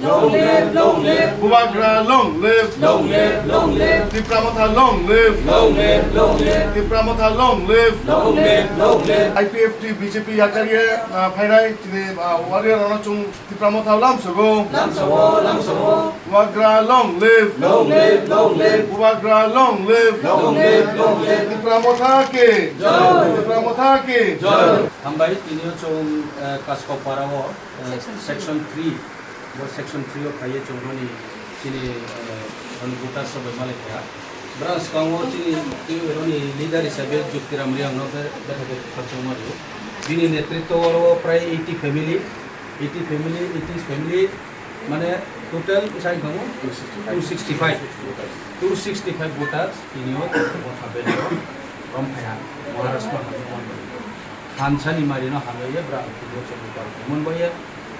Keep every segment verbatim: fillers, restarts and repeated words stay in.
Long live, long live. Bubagra long live. Long live, long live. Tipra Motha long live. Long live, long live. Tipra Motha long live. Long live, long live. I P F T B J P yakarye, ah, phainai chini, ah, warrior rokno chwng Tipra Motha lamsogo. Lamsogo, lamsogo. Bubagra long live. Long live, long live. Bubagra long live. Long live, long live. Tipra Motha ki. Jai. Tipra Motha ki. Jai. Hambai, tini o chwng, eh, Kaskopara o, eh, section three. Bo section three o phaiye chwng roni chini, eh, roni voters rok bai malai kha. Bwrang swkango chini, chini roni leader hisabe Juktiram Riang no be, betha be khakchangma rio. Bini netritwo o prai eighty family, eighty family, eighty family, mane total bwsai tongo two sixty-five, two sixty-five voters tini o bo thabe rom phaiha Maharashtra hamya. Thansani marino hamya ye bwrang tini o chwng party mon bai ye.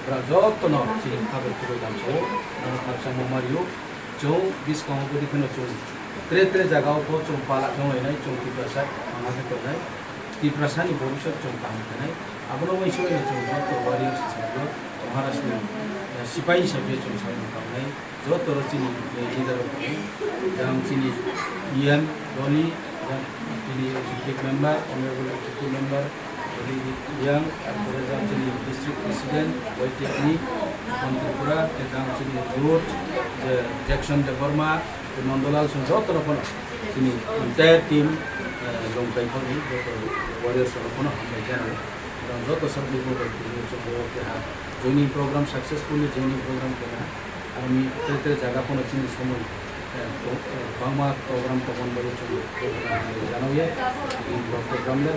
Bwrang jotono chini khabai khurui lamsao, nang khaksa mo mario, chwng biskango bwdwi kheno chwng tre tre jagao bo chwng pala thanglainai, chwng Tiprasa thangna khe tongnai, Tiprasani bhobishyot chwng kaham khenai, abono uaingsukhaino chwng joto warriors hisabe, Maharashtra, eh, sipai hisabe chwng samung tangnai, joto ro chini, eh, leader rok tongo, jang chini E M Dolly, jang chini executive member, honorable executive member, Yang, tarpore jang chini district president, Y T F ni, Bon Tripura, ke jang chini George, je Jackson Debbarma, ke Nandalal Singh, joto no phano chini entire team, eh, Longkai thani, joto warriors no phano hambai jano. Jang joto sabdi ko bai tini chongo ke ha joining program successfully joining program ke ha. Aroni tere tere jaga phano chini somoi, eh, to-, eh, bangma program tongmani bagwi chwng program janao ya. Chini program le,